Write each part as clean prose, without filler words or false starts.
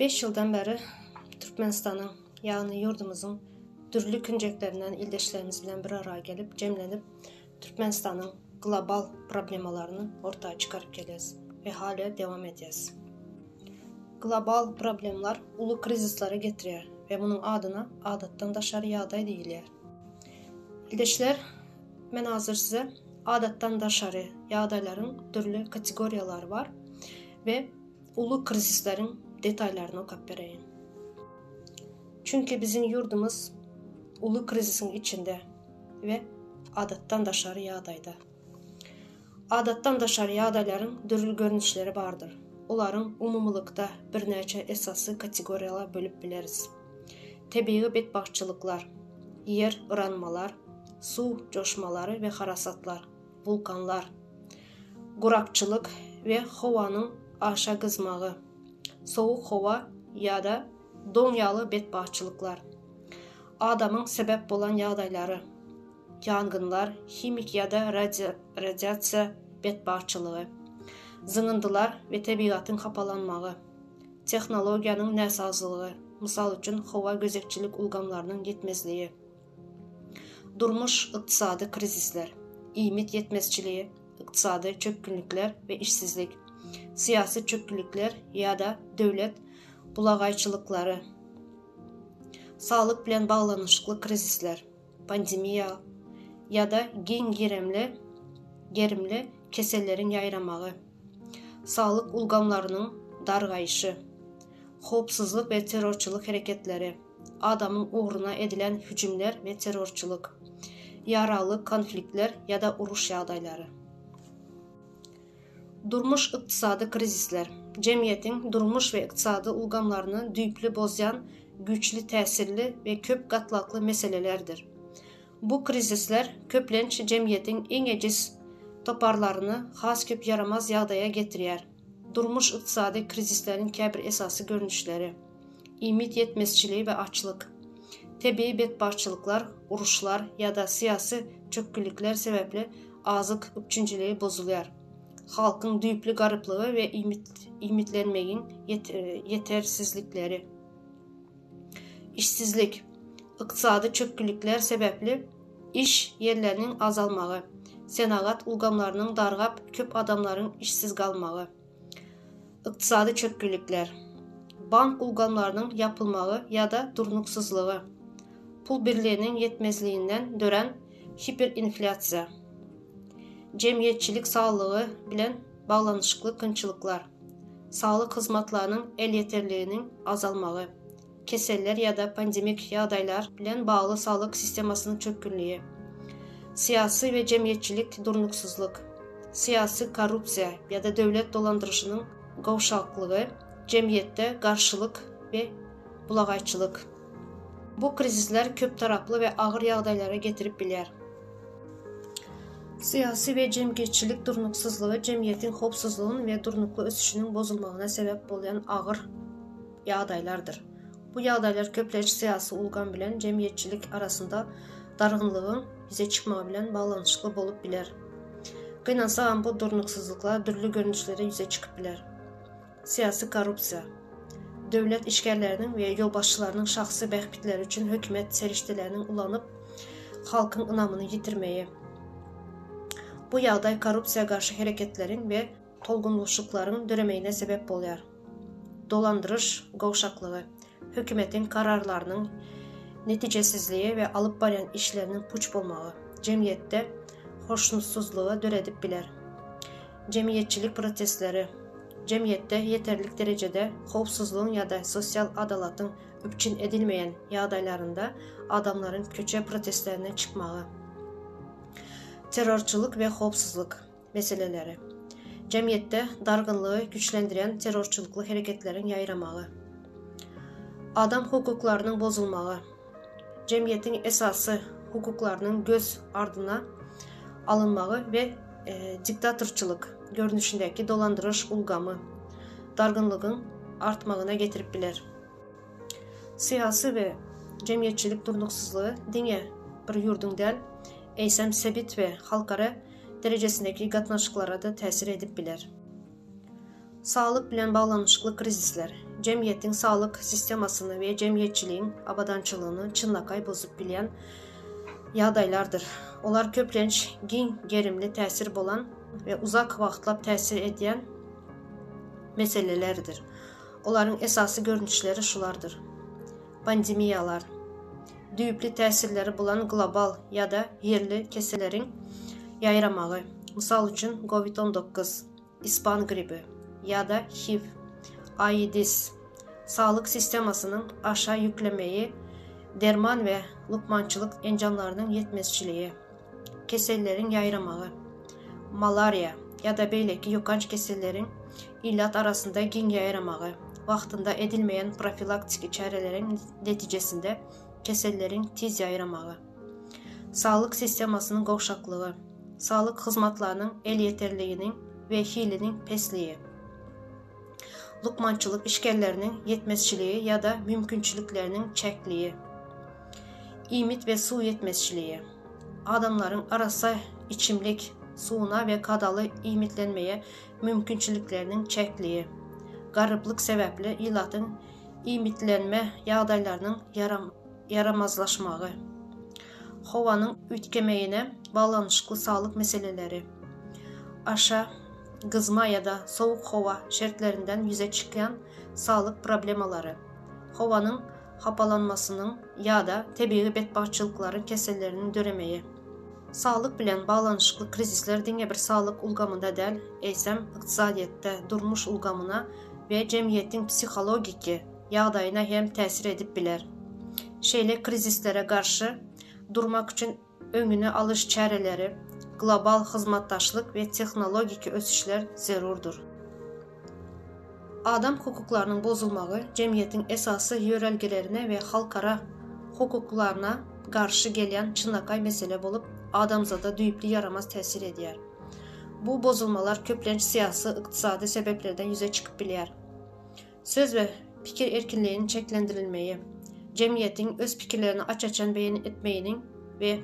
Beş ýyldan bäri Türkmenistanyň, ýagny ýurdumyzyň dürli künjeklerinden ildeşlerimiz bilen bir ara gelip, jemlenip, Türkmenistanyň global problemalaryny orta çykaryp gelýäs we hali dewam edýäs. Global problemlar uly krizislere getirýär we munuň adyna adatdan daşary ýagdaý diýilýär. Ildeşler, men hazir size adatdan daşary ýagdaýlaryň dürli kategoriýalary bar we uly krizisleriň detallaryny okap bereýin. Çünki biziň ýurdumyz uly krizisiň içinde we adatdan daşary ýagdaýda. Adatdan daşary ýagdaýlaryň dürli görnüşleri bardyr. Olaryň umumylykda birnäçe esasy kategoriýala bölüp bileris. Tebigy betbagtçylyklar, ýer yranmalar, suw joşmalary we harasatlar, wulkanlar, gurakçylyk we howanyň aşa gyzmagy, sowuk howa ýa-da doň ýaly betbagtçylyklar, adamyň sebäp bolan ýagdaýlary, ýangynlar, himik ýa-da radiasiýa betbagtçylygy, zyňyndylar we tebigatyň hapalanmagy, tehnologiýanyň näsazlygy, mysal üçin, howa gözegçilik ulgamlarynyň ýetmezligi. Durmuş-ykdysady krizisler, iýmit ýetmezçiligi, ykdysady çökgünlikler we işsizlik, syýasy çökgünlikler ýa-da döwlet bulagaýçylyklary, saglyk bilen baglanyşykly krizisler, pandemiýa ýa-da giň gerimli gerimli keselleriň ýaýramagy, saglyk ulgamlarynyň dargaýşy, howpsuzlyk we terrorçylyk hereketleri. adamyň ugruna edilen hüjümler we terrorçylyk, ýaragly konfliktler ýa-da uruş ýagdaýlary. Durmuş-ykdysady krizisler, jemgyýetiň durmuş we ykdysady ulgamlaryny düýpli bozýan güýçli täsirli we köp gatlakly meselelerdir. Bu krizisler köplenç jemgyýetiň iň ejiz toparlaryny has köp ýaramaz ýagdaýa getirýär. Durmuş-ykdysady krizisleriň käbir esasy görnüşleri. Iýmit ýetmezçiligi we açlyk. Tebigy betbagtçylyklar, uruşlar ýa-da syýasy çökgünlikler sebäpli azyk üpjünçiligi bozulýar. Halkyň düýpli garyplygy we iýmitlenmegiň ýetersizlikleri. Işsizlik. Ykdysady çökgünlikler sebäpli iş ýerleriniň azalmagy, senagat ulgamlarynyň dargap, köp adamlaryň işsiz galmagy. Ykdysady çökgünlikler. Bank ulgamlarynyň ýapylmagy ýa-da durnuksyzlygy. Pul birliginiň ýetmezliginden dörän hiperinflýasiýa. Jemgyýetçilik saglygy bilen baglanyşykly kynçylyklar. Saglyk hyzmatlarynyň elýeterliginiň azalmagy. Keseller ýa-da pandemik ýagdaýlar bilen bagly saglyk sistemasynyň çökgünligi. Syýasy we jemgyýetçilik durnuksyzlyk. Syýasy korrupsiýa ýa-da döwlet dolandyryşynyň gowşaklygy, jemgyýetde garşylyk we bulagaýçylyk. Bu krizisler köptaraply we agyr ýagdaýlara getirip bilýär. Syýasy we jemgyýetçilik durnuksyzlygy jemgyýetiň howpsuzlygynyň we durnukly ösüşiniň bozulmagyna sebäp bolýan agyr ýagdaýlardyr. Bu ýagdaýlar köplenç syýasy ulgam bilen jemgyýetçilik arasynda dargynlygyň ýüze çykmagy bilen baglanyşykly bolup biler. Gynansagam bu durnuksyzlyklar dürli görnüşlerde ýüze çykyp biler. Syýasy korrupsiýa. Döwlet işgärleriniň we ýolbaşçylarynyň şahsy bähbitleri üçin hökümet serişdelerini ulanyp, halkyň ynamyny ýitirmegi. Bu ýagdaý korrupsiýa garşy hereketleriň we tolgunlyşyklaryň döremegine sebäp bolýar. Dolandyryş gowşaklygy, hökümetiň kararlarynyň netijesizligi we alyp barýan işleriniň puç bolmagy jemgyýetde hoşnutsyzlygy döredip biler. Jemgyýetçilik protestleri, jemgyýetde ýeterlik derejede howpsuzlygyň ýa-da sosial adalatyň üpjün edilmeýän ýagdaýlarynda adamlaryň köçe protestlerine çykmagy. Terrorçylyk we howpsuzlyk. Meseleleri. Jemgyýetde dargynlygy güýçlendirýän terrorçylykly hereketleriň ýaýramagy. Adam hukuklarynyň bozulmagy. Jemgyýetiň esasy hukuklarynyň göz ardyna alynmagy we diktatorçylyk görnüşindäki dolandyryş ulgamy dargynlygyň artmagyna getirip biler. Syýasy we jemgyýetçilik durnuksyzlygy diňe bir ýurduň däl, eýsem sebit we halkara derejesindäki gatnaşyklara-da täsir edip biler. Saglyk bilen baglanyşykly krizisler. jemgyýetiň saglyk sistemasyny we jemgyýetçiligiň abadançylygyny çynlakaý bozup bilýän ýagdaýlardyr. Olar köplenç giň gerimli täsir bolan we uzak wagtlap täsir edýän meselelerdir. Olaryň esasy görnüşleri şulardyr. Pandemiýalar, düýpli täsirleri bolan global ýa-da ýerli keselleriň ýaýramagy, mysal üçin, Covid 19, ispan gribi ýa-da HIV, AIDS, saglyk sistemasynyň aşa ýüklemegi, derman we lukmançylyk enjamlarynyň ýetmezçiligi, keselleriň ýaýramagy, malariýa ýa-da beýleki ýokanç keselleriň ilat arasynda giň ýaýramagy, wagtynda edilmeýän profilaktiki çäreleriň netijesinde keselleriň tiz ýaýramagy, saglyk sistemasynyň gowşaklygy, saglyk hyzmatlarynyň elýeterliginiň we hiliniň pesligi, lukmançylyk işgärleriniň ýetmezçiligi ýa-da mümkinçilikleriniň çäkligi, iýmit we suw ýetmezçiligi, adamlaryň arassa içimlik suwuna we kadaly iýmitlenmeye mümkinçilikleriniň çäkligi, garyplyk sebäpli ilatyň iýmitlenme ýagdaýlarynyň ýaramazlaşmagy, howanyň üýtgemegine baglanyşykly saglyk meseleleri, aşa gyzma ýa-da sowuk howa şertlerinden ýüze çykýan saglyk problemalary, howanyň hapalanmasynyň ýa-da tebigy betbagtçylyklaryň keselleriniň döremegi. Saglyk bilen baglanyşykly krizisler diňe bir saglyk ulgamynda däl, eýsem, ykdysadyýetde, durmuş ulgamyna we jemgyýetiň psihologiki ýagdaýyna hem täsir edip biler. Şeýle krizislere garşy durmak üçin öňüni alyş çäreleri, global hyzmatdaşlyk we tehnologiki ösüşler zerurdyr. Adam hukuklarynyň bozulmagy jemgyýetiň esasy ýörelgelerine we halkara hukuklaryna garşy gelýän çynlakaý mesele bolup, adamzada düýpli ýaramaz täsir edýär. Bu bozulmalar köplenç syýasy, ykdysady sebäplerden ýüze çykyp bilýär. Söz we pikir erkinliginiň çäklendirilmegi, jemgyýetiň öz pikirlerini aç-açan beýan etmeginiň we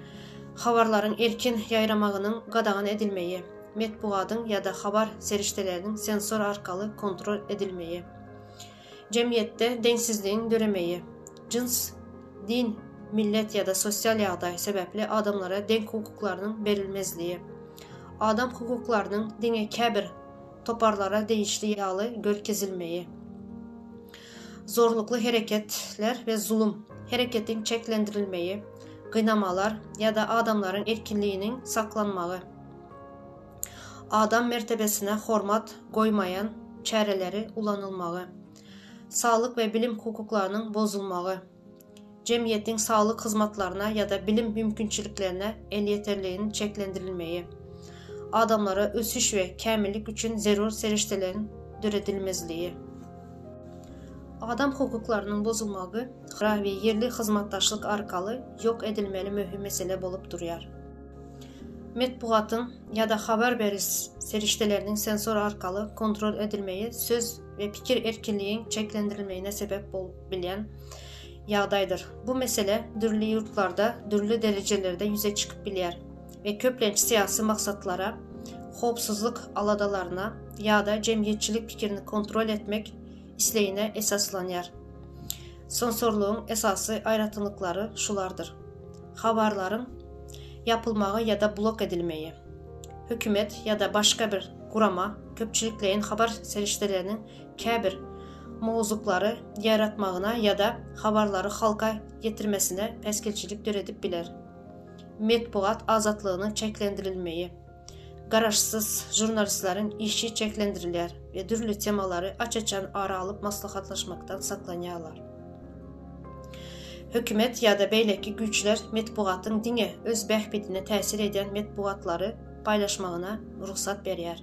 habarlaryň erkin ýaýramagynyň gadagan edilmegi, metbugatyň ýa-da habar serişdeleriniň sensor arkaly kontrol edilmegi, jemgyýetde deňsizligiň döremegi, jyns, din, millet ýa-da sosial ýagdaý sebäpli adamlara deň hukuklarynyň berilmezligi, adam hukuklarynyň diňe käbir toparlara degişli ýaly görkezilmegi. Zorlukly hereketler we zulum, hereketiň çäklendirilmegi, gynamalar ýa-da adamlaryň erkinliginiň saklanmagy. Adam mertebesine hormat goýmaýan çäreleri ulanylmagy. Saglyk we bilim hukuklarynyň bozulmagy. Jemgyýetiň saglyk hyzmatlaryna ýa-da bilim mümkinçiliklerine elýeterliginiň çäklendirilmegi, adamlara ösüş we kämillik üçin zerur serişdeleriň döredilmezligi. Adam hukuklarynyň bozulmagy we ýerli hyzmatdaşlyk arkaly ýok edilmeli möhüm mesele bolup durýar. Metbugatyň ýa-da habar beriş serişdeleriniň sensor arkaly kontrol edilmegi söz we pikir erkinligiň çäklendirilmegine sebäp bolup bilýän ýagdaýdyr. Bu mesele dürli ýurtlarda dürli derejelerde ýüze çykyp bilýär we köplenç syýasy maksatlara, howpsuzlyk aladalaryna ýa-da jemgyýetçilik pikirini kontrol etmek islegine esaslanýar. Sensorlygyň esasy aýratynlyklary şulardyr, habarlaryň ýapylmagy ýa-da blok edilmegi, hökümet ýa-da başga bir gurama köpçülikleýin habar serişdeleriniň käbir mowzuklary ýaýratmagyna ýa-da habarlary halka ýetirmesine päsgelçilik döredip biler. Metbugat azatlygynyň çäklendirilmegi. Garaşsyz žurnalistleriň işi çäklendirilýär we dürli temalary aç-açan ara alyp maslahatlaşmakdan saklanýarlar. Hökümet ýa-da beýleki güýçler metbugatyň diňe öz bähbidine täsir edýän metbugatlary paýlaşmagyna rugsat berýär.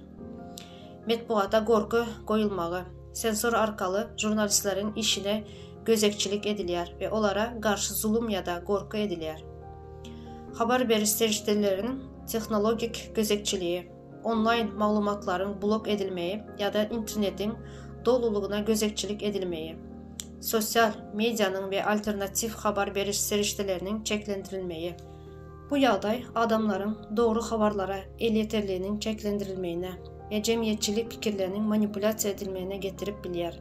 Metbugata gorky goýulmagy, sensor arkaly žurnalistleriň işine gözegçilik edilýär we olara garşy zulum ýa-da gorky edilýär. Habar beriş serişdeleriniň tehnologik gözegçiligi, onlaýn maglumatlaryň blok edilmegi ýa-da internetiň dolulygyna gözegçilik edilmegi, sosial medianyň we alternatiw habar beriş serişdeleriniň çäklendirilmegi. Bu ýagdaý adamlaryň dogry habarlara elýeterliginiň çäklendirilmegine we jemgyýetçilik pikirleriniň manipulýasiýa edilmegine getirip bilýär.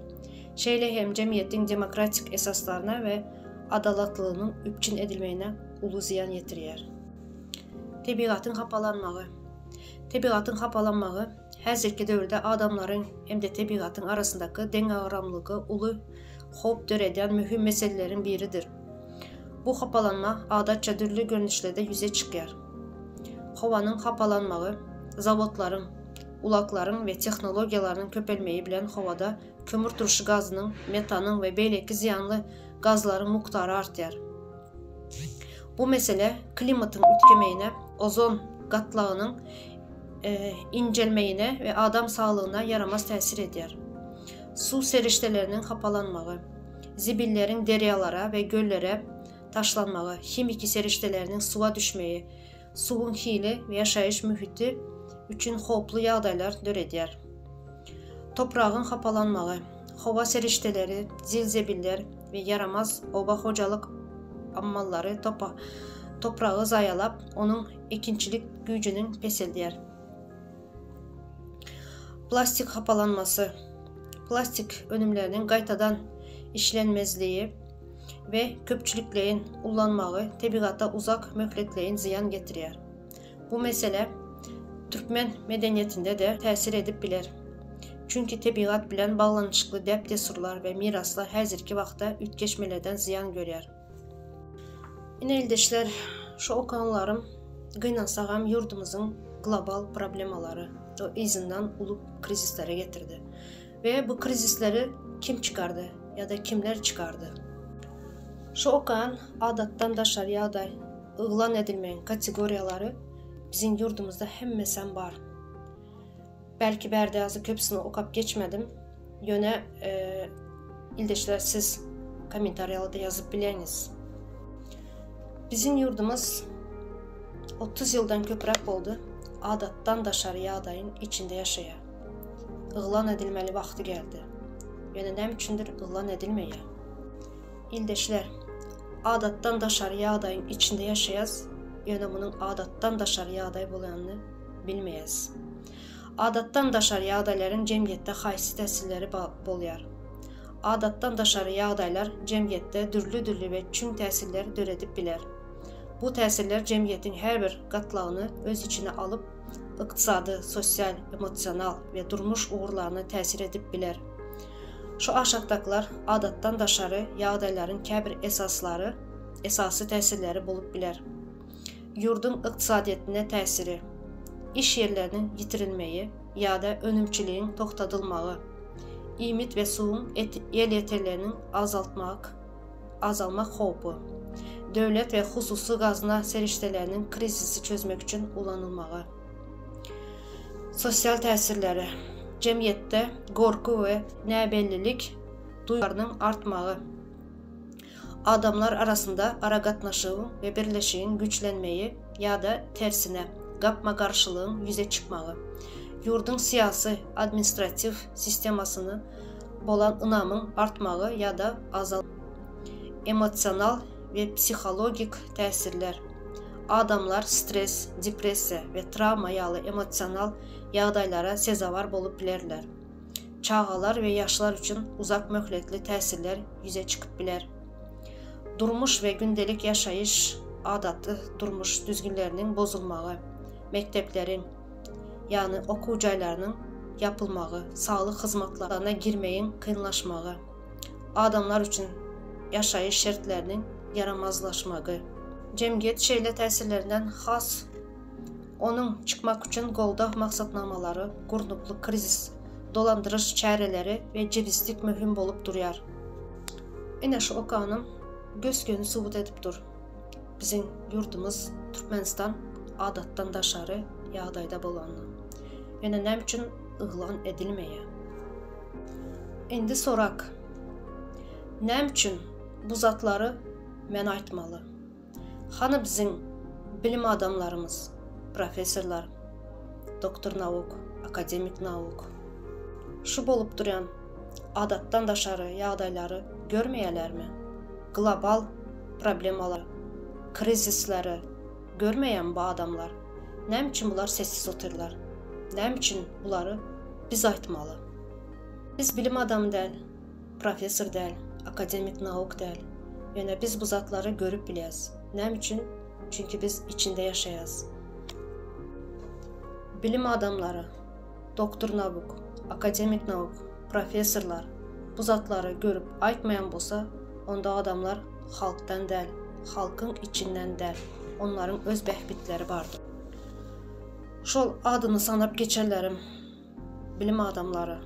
Şeýle hem jemgyýetiň demokratik esaslaryna we adalatlylygynyň üpjün edilmegine uly zyýan ýetirýär. Tebigatyň hapalanmagy. Tebigatyň hapalanmagy häzirki döwürde adamlaryň hem-de tebigatyň arasyndaky deňagramlyga uly howp döredýän möhüm meseleleriň biridir. Bu hapalanma adatça dürli görnüşlerde ýüze çykýar. Howanyň hapalanmagy, zawodlaryň, ulaglaryň we tehnologiýalarynyň köpelmegi bilen howada kömürturşy gazynyň, metanyň we beýleki zyýanly gazlaryň mukdary artýar. Bu mesele klimatyň üýtgemegine, ozon gatlagynyň incelmegine we adam saglygyna ýaramaz täsir edýär. Suw serişdeleriniň hapalanmagy, zibilleriň derýalara we göllere taşlanmagy, himiki serişdeleriniň suwa düşmegi suwuň hili we ýaşaýyş mühiti üçin howply ýagdaýlar döredýär. Topragyň hapalanmagy, howa serişdeleri, zil-zebiller we ýaramaz oba hojalyk ammallary topragy zaýalap, onuň ekinçilik güýjüniň peseldýär. Plastik hapalanmasy, plastik önümleriniň gaýtadan işlenmezligi we köpçülikleýin ullanmagy tebigata uzak möhletleýin zyýan getirýär. Bu mesele türkmen medeniýetinde-de täsir edip biler. Çünki tebigat bilen baglanyşykly däp-dessurlar we miraslar häzirki wagtda üýtgeşmelerden zyýan görýär. Ine ildeşler, şu okanlarym gynansagam ýurdumyzyň global problemalary we yzyndan uly krizislere getirdi. We bu krizisleri kim çykardy ýa-da kimler çykardy? Şu okan adatdan daşary ýagdaý yglan edilmegiň kategoriýalary biziň ýurdumyzda hemmesem bar. Belki bärde ýazy köpüsini okap geçmedim. Ýöne ildeşler siz kommentariýalarda ýazyp bileňiz. Biziň ýurdumyz 30 ýyldan köpräk boldy adatdan daşary ýagdaýyň içinde ýaşaýar. Yglan edilmeli wagty geldi. Ýöne näme üçindir yglan edilmeýär. Ildeşler, adatdan daşary ýagdaýyň içinde ýaşaýas, ýöne munuň adatdan daşary ýagdaý bolanyny bilmeýäs. Adatdan daşary ýagdaýlaryň jemgyýetde haýsy täsirleri bolýar? Adatdan daşary ýagdaýlar jemgyýetde dürli-dürli we çuň täsirler döredip biler. Bu täsirler jemgyýetiň her bir gatlagyny öz içine alyp, ykdysady, sosial, emosional we durmuş ugurlaryna täsir edip biler. Şu aşakdakylar adatdan daşary ýagdaýlaryň käbir esaslary, esasy täsirleri bolup biler. Ýurduň ykdysadyýetine täsiri, iş ýerleriniň ýitirilmegi ýa-da önümçiligiň togtadylmagy, iýmit we suwuň elýeterliginiň azaltmak, azalmak howpy, döwlet we hususy gazna serişdeleriniň krizisi çözmek üçin ulanylmagy. Sosial täsirleri, jemgyýetde gorky we näbellilik duýgularynyň artmagy, adamlar arasynda aragatnaşygyň we birleşigiň güýçlenmegi ýa-da tersine, gapma-garşylygyň ýüze çykmagy, ýurduň syýasy, administratiw sistemasyna bolan ynamyň artmagy ýa-da azal Emosional we psihologik täsirler, Adamlar stres, depressiýa we trawma ýaly emosional ýagdaýlara sezewar bolup bilerler. Çagalar we ýaşlar üçin uzak möhletli täsirler ýüze çykyp biler. Durmuş we gündelik ýaşaýyş adaty durmuş düzgünleriniň bozulmagy, mekdepleriň, ýagny okuw jaýlarynyň ýapylmagy, saglyk hyzmatlaryna girmegiň kynlaşmagy, adamlar üçin ýaşaýyş şertleriniň ýaramazlaşmagy. Jemgyýet şeýle täsirlerden has onuň çykmak üçin goldaw maksatnamalary, gurnukly krizis dolandyryş çäreleri we jebislik möhüm bolup durýar. Ine şu okanym gös-göni subut edip dur. Biziň ýurdumyz Türkmenistan adatdan daşary ýagdaýda bolanyny. Ýöne näme üçin yglan edilmeýär? Indi sorak. Näme üçin bu zatlary men aýtmaly? Hany biziň bilim adamlarymyz, professorlar, doktor nauk, akademik nauk? Şu bolup durýan adatdan daşary ýagdaýlary görmeýärlermi? Global problemalary, krizisleri görmeýärmi bu adamlar? Näme üçin bular sessiz otyrlar? Näme üçin bulary biz aýtmaly? Biz bilim adamy däl. professor däl, akademik nauk däl. Ýöne biz bu zatlary görüp bilýäs. Näme üçin? Çünki biz içinde ýaşaýas. Bilim adamlary, doktor nauk, akademik nauk, professorlar bu zatlary görüp aýtmaýan bolsa, onda adamlar halkdan däl, halkyň içinden däl, onlaryň öz bähbitleri bardyr. Şol adyny sanap geçenlerim bilim adamlary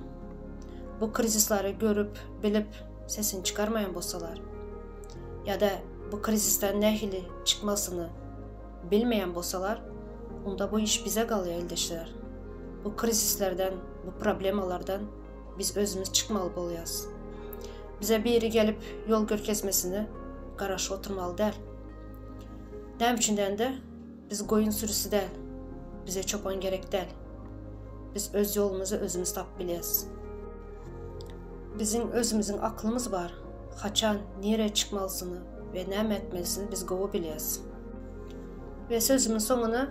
bu krizislary görüp, bilip sesini çykarmaýan bolsalar ýa-da bu krizisden nähili çykmasyny bilmeýän bolsalar, onda bu iş bize galýar ildeşler. Bu krizislerden, bu problemalardan biz özümiz çykmaly bolýas. Bize biri gelip ýol görkezmesine garaşyp oturmaly däl. Näme üçin dende biz goýun sürüsi däl. Bize çopan gerek däl. Biz öz ýolumyzy özümiz tapyp bilýäs. Biziň özümiziň aklymyz bar. Haçan, nirä çykmalysyny we näme etmelisini biz gowy bilýäs. We sözümiň soňuna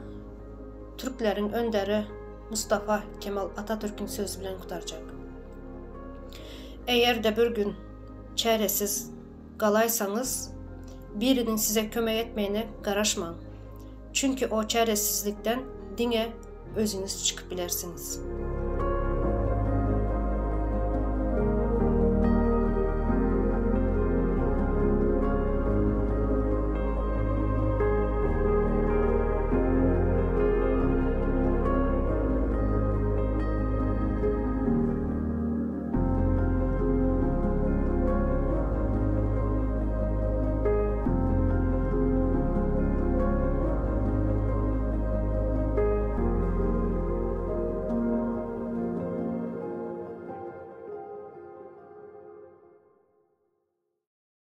türkleriň önderi Mustafa Kemal Atatürküň sözi bilen gutarjak. Eger-de bir gün çäresiz galaýsaňyz, biriniň size kömek etmegine garaşmaň. Çünki o çäresizlikden diňe özüňiz çykyp bilersiňiz.